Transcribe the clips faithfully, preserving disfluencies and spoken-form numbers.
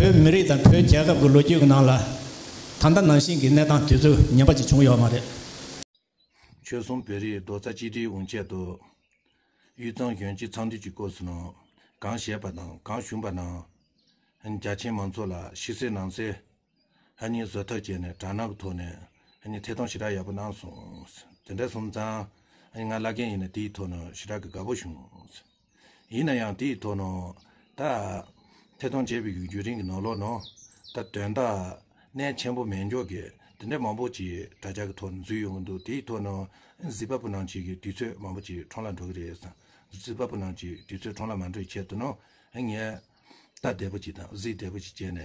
བོད་མི་རིགས་དང་བོད་རྒྱལ་ཁབ་ཀྱི་ལོ་རྒྱུས་ཀྱི་ནང་ལ་ད་ལྟ་ནང་བཞིན་གྱི་གནས་སྟངས་དུས་ཚོད་ངན་པ་ཅིག་བྱུང་ཡོད་མ་རེད། ཆོལ་གསུམ་བོད་རིགས་རྡོག་རྩ་གཅིག་སྒྲིལ་ཡོང་ཆེད་དུ། དབུས་གཙང་གཞོན་སྐྱེས་ཚོགས་འདུ་གྱི་སྐབས་སུ་ནང་གང་བཤད་པ་དང་གང་བྱུང་བ་ནང་། རྒྱ་ཆེན་མང་ཚོགས་ལ་ཕྱི་གསལ་ནང་གསལ། ཧ་ནི་བཟོ་ཐབས་བྱས་ནས་དྲ་ནག་གི་ཐོག་ནས་ཧ་ནི་ཐད་གཏོང་ཞེ་དྲག་ཡག་པོ་གནང་སོང་། དེ་འདྲ་སོང་ཙང་ང་བླ་རྒན་ཡིན་ན་དེའི་ཐོག་ནས་ཞེ་དྲག་གི་དགའ་པོ་བྱུང་། ཡིན་ན་ཡང་དེའི་ཐོག་ནས་ད་ཐད་གཏོང་བྱས་པའི་བརྒྱུད་རིམ་གྱི་ནང་ལོགས་ནང་ད་དོན་དག་གནད་ཆེན་པོ་མེད་འཇོག་གི་དེ་འདྲ་མང་པོ་ཅིག་དྲ་རྒྱ་གི་ཐོག་ནས་འཛུལ་ཡོང་གི་འདུག་དེའི་ཐོག་ནས་གཟིགས་པ་པོ་རྣམས་ཅིག་གི་དུས་ཚོད་མང་པོ་ཅིག་འཕྲོ་བརླག་འགྲོ་གི་རེད་བསམ། གཟིགས་པ་པོ་རྣམས་ཀྱི་དུས་ཚོད་འཕྲོ་བརླག་མ་འགྲོ་བའི་ཆེད་དུ་ནོ། ངས་ལྟ་བདེ་པོ་ཅིག་དང་གཟིགས་བདེ་པོ་ཅིག་བྱས་ནས་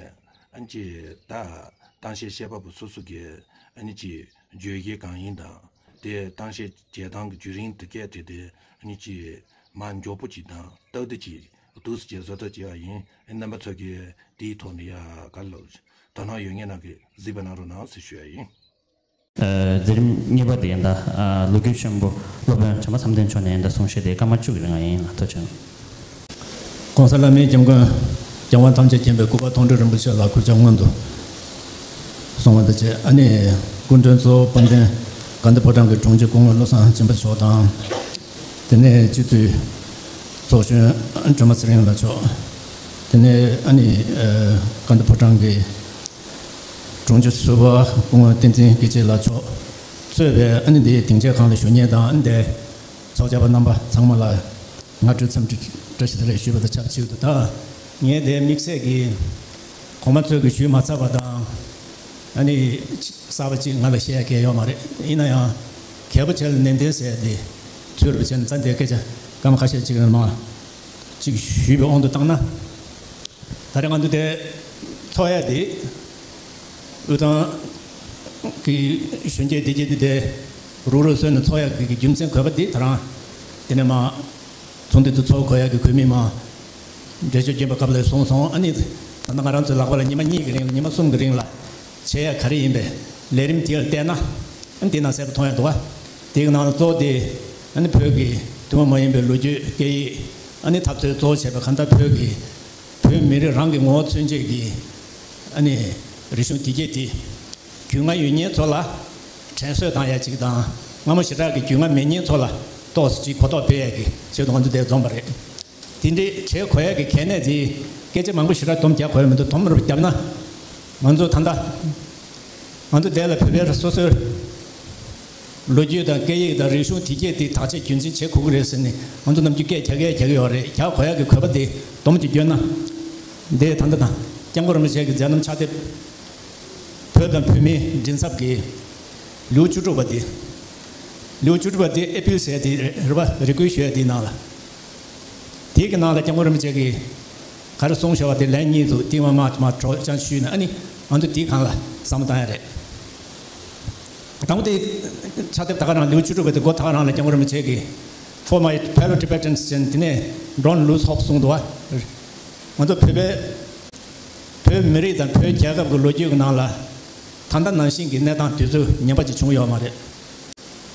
ཨ་ནི་ཅིག་ད་གཏམ་བཤད་བཤད་པ་པོ་སོ་སོ་གིས་ཨ་ནི་ཅིག་བརྗོད་གཞི་གང་ཡིན་དང་དེ་གཏམ་བཤད་བྱེད་སྟངས་ཀྱི་བརྒྱུད་རིམ་དེ་སྐད་དེ་དེ་ཨ་ནི་ཅིག་མ་མགྱོགས་པོ་ཅིག་དང་ཏག་ཏག་ཅིག་འདུག་སེ་བྱས་བཟོ་ལྟ་བྱས་པ་ཡིན། རྣམ་པ་ཚོ་གིས་དེའི་ཐོག་ནས་ཡ་ག་ལ་དོ་སྣང་ཡོད་མཁན་རྣམས་ཀྱིས་གཟིགས་པ་གནང་རོགས་གནང་ཟེར་ཞུ་ཡ་ཡིན། མཛད་རིམ་གཉིས་པ་དེ་ཡིན་ད། ལོ་རྒྱུས་ཆེན་པོ་སློབ་དཔོན་བྱམས་པ་བསམ་གཏན་མཆོག་ནས་ཡིན་ད་གསུང་བཤད་དེ་སྐར་མ་བཅུ་གི་རིང་ཡིན་ལ་ཐུགས་རྗེ་ཆེ། ༸གོང་ས་ལྷ་མིའི་འཇམ་མགོན་རྒྱལ་དབང་ཐམས་ཅད་མཁྱེན་པའི་སྐུ་པར་མཐོང་གྲོལ་རིན་པོ་ཆེ་ལ་གུས་ཕྱག་སྔོན་དུ་སོང་བ་དང་བཅས། ཨ་ནི་སྐུ་མགྲོན་གཙོ་བོ་དཔལ་ལྡན་དགའ་ལྡན་ཕོ་བྲང་གི་དྲུང་ཆེ་སྐུ་ངོ་བློ་བཟང་སྦྱིན་པ་མཆོག་དང་། དེ་ནས་སྤྱི་འཐུས་ཚོགས་གཞོན་སྒྲོལ་མ་ཚེ་རིང་ལགས་མཆོག་དེ་ནས་ཨ་ནི་དགའ་ལྡན་ཕོ་བྲང་གི་དྲུང་ཆེ་ཟུར་པ་སྐུ་ངོ་བསྟན་འཛིན་དགེ་བྱེད་ལགས་མཆོག་གཙོས་པའི་ཨ་ནི་འདིའི་སྡིངས་ཆའི་སྒང་ལ་བཞུགས་མཁན་དང་ཨ་ནི་འདིའི་ཚོགས་བཅར་བ་རྣམ་པ་ཚང་མ་ལ་སྔ་དྲོའི་འཚམས་འདྲི་བཀྲ་ཤིས་བདེ་ལེགས་ཞུས་པ་དང་ཆབས་ཅིག་ཏུ། ད་ངས་དེ་དམིགས་བསལ་གྱིས་གོང་མ་ཚོས་ཀྱིས་ཞུས་མ་ཚར་བ་དང་ཨ་ནི་གསར་པ་ཅིག་ང་ལ་བཤད་ཡ་གང་ཡང་ཡོད་མ་རེད། ཡིན་ན་ཡང་གལ་པོ་ཆེ་ལ་ནན་ཏན་ཟེར་ཏེ་ཚུད་རུ་བྱས་ནས་ད་འདི་སྐད་ཆ་སྐར་མ་ཁ་ཤས་ཅིག་རིང་མ་ཅིག་ཞུས་པའི་དབང་དུ་བཏང་ན། ད་རེས་ང་ཚོ་དེ་ཚོགས་ཡ་དེ་དབུས་གཙང་གི་གཞོན་སྐྱེས་བདེ་སྐྱིད་དེ་དེ་རུག་རུག་བཟོས་ནས་ཚོགས་ཡ་གི་རྒྱུ་མཚན་དགོས་པ་དེ་ད་རང་དེ་ནས་མ་ཚོགས་འདུ་དེ་ཚོགས་དགོས་ཡ་གི་དགོས་དམིགས་མ་འགྲེལ་བརྗོད་བརྒྱབ་པའི་སྐབས་ལ་གསུངས་སོང་། ཨ་ནི་ད་ལྟ་ང་རང་ཚོའི་ལག་པ་ལ་ཉི་མ་གཉིས་ཀྱི་རིང་ལ་ཉི་མ་གསུམ་གྱི་རིང་ལ་བྱེད་ཡ་ག་རེ་ཡིན་པའི་ལས་རིམ་དེ་ལ་བལྟས་ན་ཨ་ནི་དེ་ནང་གསལ་པོ་མཐོང་ཡ་འདུག་བ། དེའི་ནང་ལ་གཙོ་བོ་དེ་ཨ་ནི་བོད་ཀྱི་ཐུན་མོང་མ་ཡིན་པའི་ལོ་རྒྱུས་སྐད་ཡིག་ཨ་ནི་འཐབ་རྩོད་གཙོ་བོ་བྱས་པའི་གང་ལྟར་བོད་ཀྱི་བོད་མི་རིགས་རང་གི་ངོ་བོ་མཚོན་བྱེད་ཀྱི་ཨ་ནི་རིག་གཞུང་དེ་སྐད་དེ་རྒྱུས་མངའ་ཡོད་མཁན་ཚོ་ལ་དྲན་གསོ་བཏང་ཡ་གཅིག་དང་། སྔ་མོ་ཞེ་དྲག་གི་རྒྱུས་མངའ་མེད་མཁན་ཚོ་ལ་ཏོག་ཙམ་ཅིག་གོ་རྟོགས་སྤེལ་ཡ་གི་ཆེད་དུ་ང་ཚོ་འདིར་འཛོམས་པ་རེད། དེ་འདྲའི་བྱེད་དགོས་ཡ་གི་གལ་གནད་དེ་སྐད་ཆ་མང་པོ་ཞེ་དྲག་སྡོམ་རྒྱག་དགོས་ཡ་མི་འདུག་སྡོམ་རུ་བརྒྱབ་ན་ང་ཚོ་ད་ལྟ་ང་ཚོ་འདི་ལ་བོད་པའི་སོ་སོའི་ལོ་རྒྱུས་དང་སྐད་ཡིག་དང་རིག་གཞུང་དེ་སྐད་དེ་དག་ཆ་རྒྱུན་འཛིན་བྱེད་དགོས་ཀྱི་རེད་ཟེར་ནས་ང་ཚོ་ནམ་རྒྱུན་སྐད་རྒྱག་གི་རྒྱག་གི་ཡོད་རེད། རྒྱག་དགོས་ཡ་གི་དགོས་པ་དེ་སྡོམ་གཅིག་བརྗོད་ན། འདི་ད་ལྟ་དང་སྐྱབས་མགོན་རིན་པོ་ཆེ་གི་མཛད་རྣམ་ཕྱག་དེབ་བོད་དང་བོད་མིའི་མགྲིན་ཚབ་ཀྱི་ལེའུ་བཅུ་དྲུག་པ་དེ། ལེའུ་བཅུ་དྲུག་པ་དེ་ཨེ་པིལ་ཟེར་དེ་རེད་པ། རེ་སྐུལ་ཞུ་ཡ་དེའི་ནང་ལ། དེའི་གི་ནང་ལ་སྐྱབས་མགོན་རིན་པོ་ཆེ་གིས་ག་རེ་གསུངས་བཞག་པ་དེ་ལན་གཉིས་འདུག་དེ་མ་མ་མ་གྲོགས་ཅང་ཞུས་ན་ཨ་ནི་ང་ཚོ་དེའི་སྒང་ལ་བསམ་བློ་བཏང་ཡ་རེད། དང་པོ་དེ་ཕྱག་དེབ་ད་ག་རང་ལེའུ་བཅུ་དྲུག་པ་དེ་མགོ་ད་ག་རང་ལ་སྐྱབས་མགོན་རིན་པོ་ཆེ་གིས་For my fellow Tibetans ཟེར་དེ་ནས་Don't lose hope གསུངས་འདུག་བ། ང་ཚོ་བོད་པའི་བོད་མི་རིགས་དང་བོད་རྒྱལ་ཁབ་ཀྱི་ལོ་རྒྱུས་ཀྱི་ནང་ལ་ད་ལྟ་ནང་བཞིན་གྱི་གནས་སྟངས་དུས་ཚོད་ངན་པ་ཅིག་བྱུང་ཡོད་མ་རེད།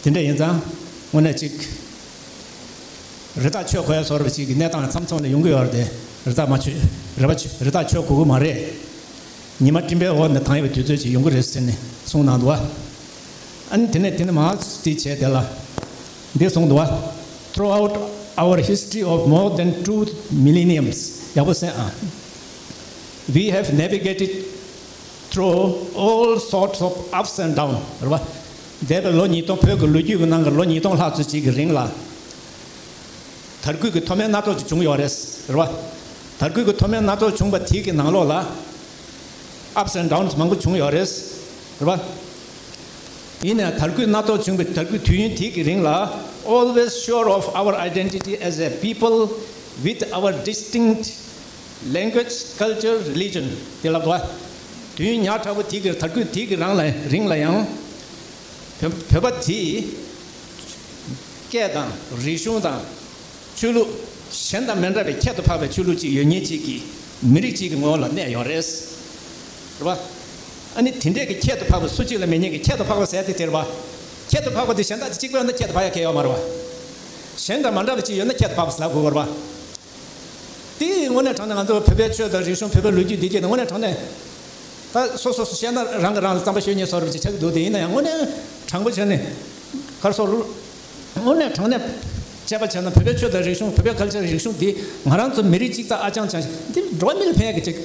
དེ་འདྲ་ཡིན་ཙང་དངོས་གནས་ཅིག་རི་དྭགས་ཆོད་དགོས་ཡ་བཟོ་འདྲ་ཅིག་གི་གནས་སྟངས་མཚམས་མཚམས་ལ་ཡོང་གི་ཡོད་རེད་དེ། རི་དྭགས་མ་ཆོད། རི་བ་ཆོད། རི་དྭགས་ཆོད་དགོས་ཀྱི་མ་རེད། ཉི་མ་སྤྲིན་པའི་འོག་ནས་དྭངས་ཡོད་པའི་དུས་ཚོད་ཅིག་ཡོང་གི་རེད་ཟེར་ནས་གསུངས་གནང་འདུག་བ། ཨ་ནི་དེ་ནས་དེ་ནས་མར་དེ་བྱས་དེ་ལ་འདི་གསུངས་འདུག་བ། Throughout our history of more than two millenniums ཡག་པོ་གསན་ཨ། We have navigated through all sorts of ups and downs རེད་བ། འདས་པའི་ལོ་ཉིས་སྟོང་བོད་ཀྱི་ལོ་རྒྱུས་ཀྱི་ནང་གི་ལོ་ཉིས་སྟོང་ལྷག་ཙམ་ཅིག་གི་རིང་ལ། དར་རྒུད་ཀྱི་མཐོ་དམན་སྣ་ཚོགས་ཅིག་བྱུང་ཡོད་རེད། རེད་བ། དར་རྒུད་ཀྱི་མཐོ་དམན་སྣ་ཚོགས་བྱུང་བ་དེ་གི་ནང་ལོགས་ལ། Ups and downs མང་པོ་བྱུང་ཡོད་རེད། རེད་བ། ཡིན་ནའང་དར་རྒུད་སྣ་ཚོགས་བྱུང་བའི་དར་རྒུད་དུས་ཡུན་དེ་གི་རིང་ལ། Always sure of our identity as a people with our distinct language, culture, religion དེ་ལབ་འདུག་བ། དུས་ཡུན་ཉག་ཕྲ་བོ་དེ་གི་དར་རྒུད་དེ་གི་རང་ལ་རིང་ལ་ཡང་། བོད་བོད་པ་དེ་སྐད་དང་རིག་གཞུང་དང་། ཆོས་ལུགས་གཞན་དང་མི་འདྲ་བའི་ཁྱད་དུ་འཕགས་པའི་ཆོས་ལུགས་གཅིག་ཡོད་མཁན་གཅིག་གི་མི་རིགས་གཅིག་གི་ངོ་བོ་ལ་གནས་ཡོད་རེད། རེད་བ། ཨ་ནི་དེ་འདྲས་ཀྱི་ཁྱད་དུ་འཕགས་པ་སུ་གཅིག་ལ་མེད་མཁན་གྱི་ཁྱད་དུ་འཕགས་པ་ཟེར་དེ་དེ་རེད་བ། ཁྱད་དུ་འཕགས་པ་དེ་གཞན་དག་དེ་གཅིག་པ་ཡོད་ན་ཁྱད་དུ་འཕགས་ཡ་གང་ཡང་ཡོད་མ་རེད་བ། གཞན་དང་མ་འདྲ་བ་གཅིག་ཡོད་ན་ཁྱད་དུ་འཕགས་པ་ཟེར་ལབ་དགོས་པ་རེད་བ། དེ་དངོས་གནས་དྲང་གནས་ང་ཚོ་བོད་པའི་ཆོས་དང་རིག་གཞུང་བོད་པའི་ལོ་རྒྱུས་འདི་གྱད་ནི་དངོས་གནས་དྲང་གནས་ད་སོ་སོ་སོ་བཤད་ན་རང་གིས་རང་ལ་རྩམ་པ་ཤོད་ཉེས་བཟོ་འདྲ་ཅིག་ཆགས་ཀྱི་འདུག་དེ་ཡིན་ན་ཡང་དངོས་གནས་དྲང་པོ་བྱས་ནས་ག་རེ་ཟེར། དངོས་གནས་དྲང་གནས་དཔྱད་པ་བྱས་ན་བོད་པའི་ཆོས་དང་རིག་གཞུང་བོད་པའི་ཁལ་ཆར་རིག་གཞུང་འདི་ང་རང་ཚོ་མི་རིགས་གཅིག་རྩ་ཨ་ཅང་ཅང་འདི་འགྲོ་བ་མི་ལ་ཕན་ཡག་གི་ཅིག་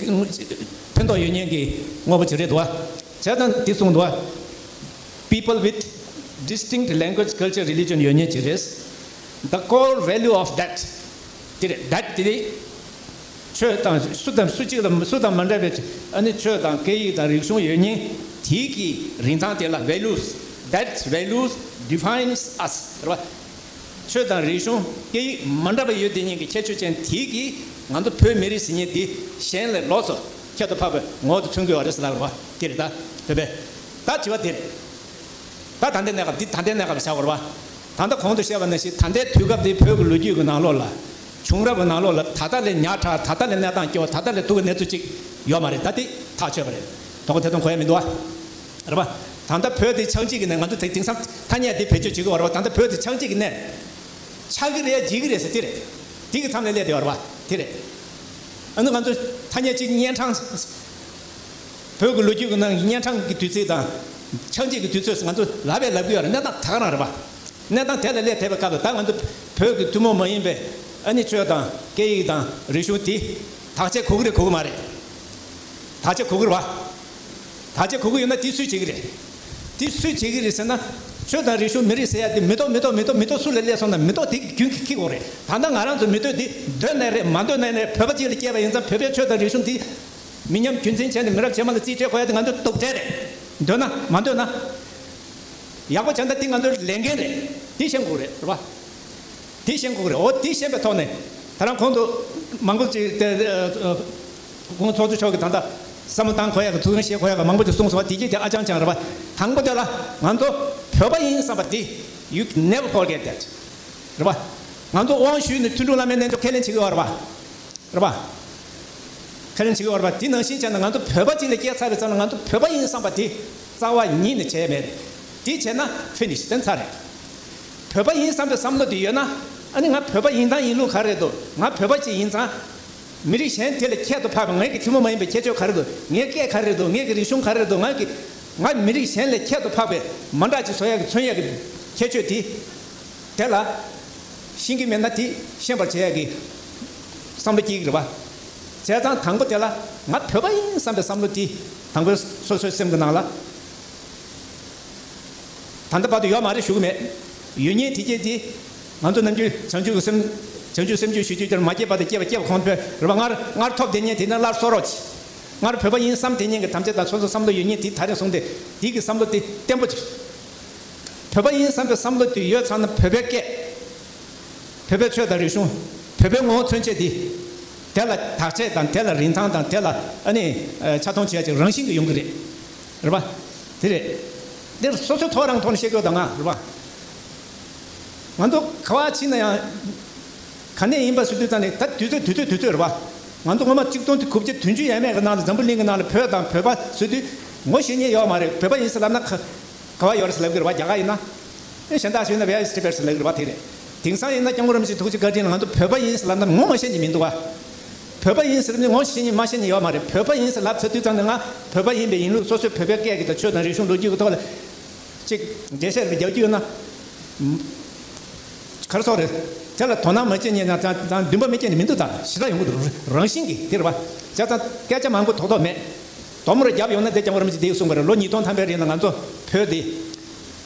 ཕན་ཐོགས་ཡོད་མཁན་གྱི་དངོས་པོ་ཅིག་རེད་འདུག་བ། བྱས་ཙང་འདི་གསུངས་འདུག་བ། People with distinct language, culture, religion ཡོད་མཁན་ཅིག་རེད། The core value of that དེ་རེད། That དེ་ཆོས་དང་སུ་དང་སུ་གཅིག་ལ་སུ་དང་མ་འདྲ་བའི་ཨ་ནི་ཆོས་དང་སྐད་ཡིག་དང་རིག་གཞུང་ཡོད་མཁན་དེ་གི་རིན་ཐང་དེ་ལ་values, that values defines us རེད་བ། ཆོས་དང་རིག་གཞུང་སྐད་ཡིག་མ་འདྲ་བ་ཡོད་དེ་ཉིད་ཀྱི་ཁྱད་ཆོས་ཅན་དེ་གིས་ང་ཚོ་བོད་མི་རིགས་ཟེར་མཁན་དེ་གཞན་ལས་ལོགས་སུ་ཁྱད་དུ་འཕགས་པའི་ངོ་བོ་དུ་མཚོན་གྱི་ཡོད་རེད་ཟེར་ལབ་རེད་བ། དེ་རེད་ད། བོད་པའི་ད་དྲི་བ་དེ་རེད། ད་ད་ལྟའི་གནས་སྐབས་འདི་ད་ལྟའི་གནས་སྐབས་ལ་བཞག་དགོས་རེད་བ། ད་ལྟ་གོང་དུ་བཤད་པ་ནང་བཞིན་ད་ལྟའི་དུས་སྐབས་འདི་བོད་ཀྱི་ལོ་རྒྱུས་ཀྱི་ནང་ལོགས་ལ། བྱུང་རབས་ཀྱི་ནང་ལོགས་ལ་ད་ལྟ་ལས་ཉག་ཕྲ། ད་ལྟ་ལས་གནས་སྟངས་སྐྱོ། ད་ལྟ་ལས་སྡུག་གི་གནས་ཚུལ་ཅིག་ཡོད་མ་རེད། ད་འདི་ཐག་ཆོད་པ་རེད། དོ་དགོང་ཐེ་ཚོམ་གོ་ཡ་མི་འདུག་བ། རེད་བ། ད་ལྟ་བོད་འདི་ཆགས་འཇིག་གི་ནས་ང་ཚོ་དེ་དེང་སང་ཐ་སྙད་འདི་བེད་སྤྱོད་བྱེད་ཀྱི་ཡོད་རེད་བ། ད་ལྟ་བོད་འདི་ཆགས་འཇིག་གི་གནས། ཆགས་ཀྱི་རེད་འཇིག་གི་རེད་ཟེར་དེ་རེད། དེ་གི་མཚམས་ལ་སླེབས་བསྡད་ཡོད་རེད་བ། དེ་རེད། ཨ་ནི་ང་ཚོ་ཐ་སྙད་གཅིག་གཉན་འཕྲང་། བོད་ཀྱི་ལོ་རྒྱུས་ཀྱི་ནང་གི་གཉན་འཕྲང་གི་དུས་ཚིགས་དང་། ཆགས་འཇིག་གི་དུས་ཚོད་ང་ཚོ་ལབ་པས་ལབ་ཀྱི་ཡོད་རེད། གནས་སྟངས་ད་ག་རང་རེད་བ། གནས་སྟངས་དེ་ལ་སླེབས་ཐེབས་པའི་སྐབས་ལ་ད་ང་ཚོ་བོད་ཀྱི་ཐུན་མོང་མ་ཡིན་པའི་ཨ་ནི་ཆོས་དང་སྐད་ཡིག་དང་རིག་གཞུང་དེ་བདག་གཅེས་དགོས་ཀྱི་རེད་དགོས་ཀྱི་མ་རེད། བདག་གཅེས་དགོས་ཀྱི་རེད་བ། བདག་གཅེས་དགོས་ཀྱི་ཡོད་ན་དེ་སུས་བྱེད་ཀྱི་རེད། དེ་སུས་བྱེད་ཀྱི་རེད་ཟེར་ན། ཆོས་དང་རིག་གཞུང་མི་རིགས་ཟེར་ཡ་དེ་མི་ཐོག་མི་ཐོག་མི་ཐོག་མི་ཐོག་སུ་ལ་སླེབས་སོང་ན་མི་ཐོག་དེ་རྒྱུན་གྱི་འཁྱེར་དགོས་རེད། ད་ལྟ་ང་རང་ཚོ་མི་ཐོག་དེ་འདོད་ནའི་རེད་མ་འདོད་ནའི་རེད། བོད་པ་གཅིག་ལ་སྐྱེས་པ་ཡིན་ཙང་བོད་པའི་ཆོས་དང་རིག་གཞུང་དེ་མི་ཉམས་རྒྱུན་འཛིན་བྱས་ནས་མི་རབས་རྗེས་མ་ལ་རྩིས་སྤྲད་དགོས་ཡ་དེ་ང་ཚོ་སྟོབས་ཆེ་རེད། འདོད་ན་མ་འདོད་ན། ཡག་པོ་བྱས་ན་དེ་ང་ཚོའི་ལས་འགན་རེད། དེ་ཤེས་དགོས་རེད། རེད་བ། དེ་ཤེས་དགོས་རེད། འོ་དེ་ཤེས་པའི་ཐོག་ནས་ད་རང་གོང་དུ་མང་པོ་ཅིག་དེ་ཨ་ཨ་ཁོང་ཚོགས་གཙོ་མཆོག་གིས་ད་ལྟ་བསམ་བློ་བཏང་དགོས་ཡ་གི་ཐུགས་འགན་བཞེས་དགོས་ཡ་གི་མང་པོ་ཅིག་གསུངས་སོང་བ། དེ་གྱད་དེ་ཨ་ཅང་ཅང་རེད་བ། དང་པོ་དེ་ལ་ང་ཚོ་བོད་པ་ཡིན་བསམ་པ་དེ་you never forget that རེད་བ། ང་ཚོ་དབང་ཞུས་ནས་ཐུན་དྲུག་བླ་མའི་རྣལ་འབྱོར་ཁས་ལེན་བྱེད་ཀྱི་ཡོད་རེད་བ། རེད་པ། ཁས་ལེན་བྱེད་ཀྱི་ཡོད་རེད་པ། དེ་ནང་བཞིན་བྱས་ན་ང་ཚོ་བོད་པ་གཅིག་ལ་སྐྱེས་ཚར་བའི་ཙང་ན་ང་ཚོ་བོད་པ་ཡིན་བསམ་པ་དེ་རྩ་བ་ཉིད་ནས་བྱས་མེད་རེད། དེ་བྱས་ན་ཕི་ནི་ཤི་དེ་ཚར་རེད། བོད་པ་ཡིན་བསམ་པའི་བསམ་བློ་དེ་ཡོད་ན། ཨ་ནི་ང་བོད་པ་ཡིན་སྟངས་ཡིན་ལུགས་ག་རེ་རེད་འདུག་ང་བོད་པ་གཅིག་ཡིན་ཙང་། མི་རིགས་གཞན་དེ་ལས་ཁྱད་དུ་འཕགས་པའི་ངའི་གི་ཐུན་མོང་མ་ཡིན་པའི་ཁྱད་ཆོས་ག་རེ་འདུག་ངའི་སྐད་ག་རེ་རེད་འདུག་ངའི་གི་རིག་གཞུང་ག་རེ་རེད་འདུག་ང་གི་ང་མི་རིགས་གཞན་ལས་ཁྱད་དུ་འཕགས་པའི་མ་འདྲ་ཅིག་བཟོ་ཡ་གི་མཚོན་ཡ་གི་ཁྱད་ཆོས་དེ། དེ་ལ་ཤེས་ཀྱི་མེད་ན་དེ་ཤེས་པར་བྱེད་ཡ་གི་བསམ་བློ་སྐྱེ་གི་རེད་བ། བྱས་ཙང་དང་པོ་དེ་ལ་ང་བོད་པ་ཡིན་བསམ་པའི་བསམ་བློ་དེ་དང་པོ་སོ་སོའི་སེམས་ཀྱི་ནང་ལ་ད་ལྟ་བར་དུ་ཡོད་མ་རེད་ཞུ་གི་མེད། ཡོད་ཉེན་དེ་སྐྱེས་དེ་ང་ཚོ་ནམ་རྒྱུན་བྱང་ཆུབ་ཀྱི་སེམས་བྱང་ཆུབ་སེམས་རྒྱུད་ཞུ་རྒྱུ་དེར་མ་སྐྱེས་པ་དང་སྐྱེས་པ་སྐྱེས་པ་གོང་དུ་འཕེལ་རེད་བ། སྔར་སྔར་ཐོབ་བསྡད་ཉེན་དེ་ནི་སླར་གསོ་རོགས་གྱིས། སྔར་བོད་པ་ཡིན་བསམ་བསྡད་ཉེན་གྱི་དམ་བཅའ་དང་སོ་སོ་བསམ་བློ་ཡོད་ཉེན་དེ་ད་རེས་བཟུང་སྟེ་དེ་གི་བསམ་བློ་དེ་བརྟན་པོ་བྱེད། བོད་པ་ཡིན་བསམ་པའི་བསམ་བློ་དེ་ཡོད་ཚར་ན་བོད་པའི་སྐད། བོད་པའི་ཆོས་དང་རིག་གཞུང་། བོད་པའི་ངོ་བོ་མཚོན་བྱེད་དེ། དེ་ལ་བདག་གཅེས་དང་དེ་ལ་རིན་ཐང་དང་དེ་ལ་ཨ་ནི་ཆ་མཐོང་བྱེད་ཡ་ཅིག་རང་བཞིན་གྱིས་ཡོང་གི་རེད། རེད་པ། དེ་རེད། འདིར་སོ་སོའི་ཐོག་རང་ཐོག་ནས་བཤད་རྒྱུ་དང་ང་རེད་པ། ང་ཚོ་ག་བ་ཕྱིན་ན་ཡང་། ག་ནས་ཡིན་པ་ཟེར་དུས་ཙང་ནས་ད་དུས་ཚོད་དུས་ཚོད་དུས་ཚོད་རེད་པ། ང་ཚོ་སྔོན་མ་གཅིག་སྟོང་དགུ་བརྒྱ་བདུན་ཅུ་ཡས་མས་ཀྱི་ནང་ལ་འཛམ་བུ་གླིང་གི་ནང་ལ་བོད་དང་བོད་པ་ཟེར་དུས་ངོ་ཤེས་མཁན་ཡོད་མ་རེད། བོད་པ་ཡིན་ཟེར་ལབ་ན་ག་ག་བ་ཡོད་རེད་ཟེར་ལབ་ཀྱི་རེད་པ། རྒྱ་གར་ཡིན་ན། ཨེ་གཞན་དག་ཞིག་ཡིན་ན་བེ་ཡ་ཡི་སི་ཊི་བེ་ཟེར་ལབ་ཀྱི་རེད་པ། དེ་རེད། དེང་སང་ཡིན་ན་སྐྱབས་མགོན་རིན་པོ་ཆེ་ཐུགས་རྗེ་བཀའ་དྲིན་ལ་ང་ཚོ་བོད་པ་ཡིན་ཟེར་ལབ་ན་ངོ་མ་ཤེས་མཁན་མི་འདུག་པ། བོད་པ་ཡིན་ཟེར་ནས་ངོ་ཤེས་མཁན་མ་ཤེས་མཁན་ཡོད་མ་རེད། བོད་པ་ཡིན་ཟེར་ལབ་ཚར་དུས་ཙང་ནས་ང་བོད་པ་ཡིན་པའི་ཡིན་ལུགས་སོ་སོའི་བོད་པའི་སྐད་ཀྱི་དང་ཆོས་དང་རིག་གཞུང་ལོ་རྒྱུས་ཀྱི་ཐོག་ལ། ཅིག་འགྲེལ་བཤད་རེ་རྒྱག་རྒྱུ་ཡོད་ན། ག་རེ་ཟེར་དགོས་རེད། དེ་ལ་དོ་སྣང་མ་བྱེད་མཁན་ཡང་ཙང་ཙང་འདུན་པ་མེད་མཁན་ནི་མི་འདུག་ད་ཞེ་དྲག་ཡོང་གི་འདུག་རང་བཞིན་གྱིས་དེ་རེད་པ། བྱས་ཙང་སྐད་ཆ་མང་པོ་ཐོག་ཐོག་མེད། དོ་མོ་རེ་བརྒྱབ་ཡོང་ན་དེ་སྐྱབས་མགོན་རིན་པོ་ཆེ་དེ་གསུངས་པ་རེད། ལོ་ཉིས་སྟོང་ཐམ་པའི་རིང་ལ་ང་ཚོ་བོད་དེ།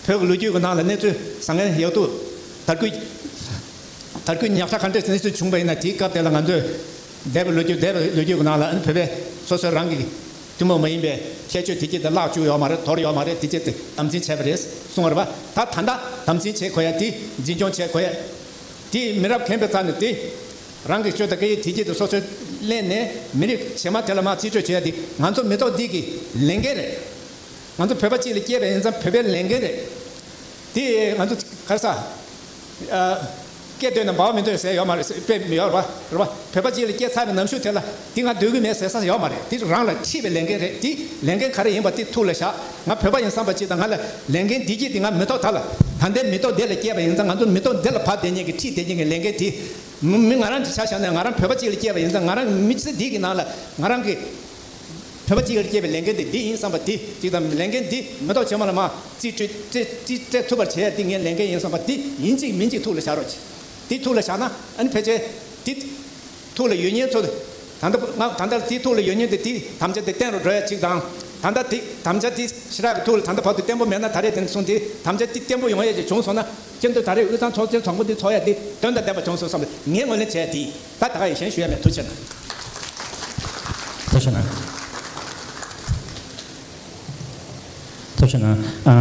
བོད་ཀྱི་ལོ་རྒྱུས་ཀྱི་ནང་ལ་གནས་ཚུལ་བཟང་ངན་ཡག་སྡུག་དར་རྒུད། དར་རྒུད་ཉག་ཕྲ་ག་འདྲས་གནས་ཚུལ་བྱུང་བ་ཡིན་ན་དེའི་སྐབས་དེ་ལ་ང་ཚོས་འདས་པའི་ལོ་རྒྱུས་འདས་པའི་ལོ་རྒྱུས་ཀྱི་ནང་ལ་ཨ་ནི་བོད་པས་སོ་སོའི་རང་གི་ཐུན་མོང་མ་ཡིན་པའི་ཁྱད་ཆོས་དེ་གྱད་དེ་བརླག་བཅུག་ཡོད་མ་རེད། དོར་ཡོད་མ་རེད། དེ་གྱད་དེ་དམ་འཛིན་བྱས་པ་རེད་གསུངས་པ་རེད་པ། ད་ད་ལྟ་དམ་འཛིན་བྱེད་དགོས་ཡ་དེ་འཛིན་སྐྱོང་བྱེད་དགོས་ཡ་དེ་མི་རབས་རྒན་པའི་རྩ་ནས་དེ་རང་གི་ཆོས་དང་སྐད་ཡིག་དེ་གྱད་དེ་སོ་སོས་ལེན་ནས་མི་རིགས་གཞན་མ་དེ་ལ་མར་རྩིས་སྤྲོད་བྱེད་ཡ་དེ་ང་ཚོ་མི་ཐོག་འདི་གི་ལས་འགན་རེད། ང་ཚོ་བོད་པ་གཅིག་ལ་སྐྱེས་པ་ཡིན་ཙང་བོད་པའི་ལས་འགན་རེད། དེ་ང་ཚོ་ག་རེ་ཟ། ཨ། སྐད་འདོད་ན་འབའ་བ་མི་འདོད་ཟེར་ཡོད་མ་རེད། དཔེ་མི་ཡོད་རེད་པ། རེད་པ། བོད་པ་གཅིག་ལ་སྐྱེས་ཚར་བའི་ནམ་ཞུགས་དེ་ལ་དེ་ང་འདོད་ཀྱི་མེད་ཟེར་ས་ཡོད་མ་རེད། དེ་རང་ལ་འཁྲི་བའི་ལས་འགན་རེད། དེ་ལས་འགན་ག་རེ་ཡིན་པ་དེ་ཐུགས་ལ་བཞག་ང་བོད་པ་ཡིན་བསམ་པ་གཅིག་དང་ང་ལ་ལས་འགན་འདི་གྱད་དེ་ང་མི་ཐོག་ད་ལ་ད་ལྟའི་མི་ཐོག་འདི་ལ་སྐྱེས་པ་ཡིན་ཙང་ང་ཚོ་མི་ཐོག་འདི་ལ་བབས་བསྡད་མཁན་གྱི་འཁྲི་བསྡད་མཁན་གྱི་ལས་འགན་དེ། མི་མི་ང་རང་གི་ཆ་བཞག་ནས་ང་རང་བོད་པ་གཅིག་ལ་སྐྱེས་པ་ཡིན་ཙང་ང་རང་མི་ཚེ་འདི་གི་ནང་ལ་ང་རང་གི་བོད་པ་གཅིག་ལ་སྐྱེས་པའི་ལས་འགན་དེ་འདི་ཡིན་བསམ་པ་དེ་གཅིག་དང་ལས་འགན་འདི་མེ་ཏོག་ཆེན་མོ་ལ་མ་རྩིས་སྤྲོད་རྩིས་རྩིས་སྤྲད་ཐུབ་པར་བྱེད་ཡ་འདི་ངའི་ལས་འགན་ཡིན་བསམ་པ་འདི་ཡིན་གཅིག་མིན་གཅིག་ཐུགས་ལ་བཞག་རོགས་གྱིས། འདི་ཐུགས་ལ་བཞག་ན་ཨ་ནི་ཕལ་ཆེར་འདི་ཐུགས་ལ་ཡོད་མཁན་ཚོ་ད་ལྟ་ང་ད་ལྟ་འདི་ཐུགས་ལ་ཡོད་མཁན་དེ་འདི་དམ་བཅའ་དེ་བརྟན་རུ་འགྲོ་ཡ་གཅིག་དང་། ད་ལྟ་དེ་དམ་བཅའ་དེ་ཞེ་དྲག་གི་ཐུགས་ལ་ད་ལྟ་བར་དུ་བརྟན་པོ་མེད་ན་ད་རེས་དེ་ནས་བཟུང་སྟེ་དམ་བཅའ་དེ་བརྟན་པོ་ཡོང་ཡ་ཅིག་བྱུང་སོང་ན་ཁྱེད་ཚོ་ད་རེས་དབུས་གཙང་ཚོགས་ཆེན་ཚོགས་འདུ་འདི་ཚོགས་ཡ་དེ་དོན་དང་ལྡན་པ་བྱུང་སོང་བསམ་པའི་ངས་ངོས་ལེན་བྱས་དེ་ད་ད་ག་ཡིན་གཞན་ཞུ་ཡ་མེད། ཐུགས་རྗེ་གནང་། ཐུགས་རྗེ་གནང་། ཨ།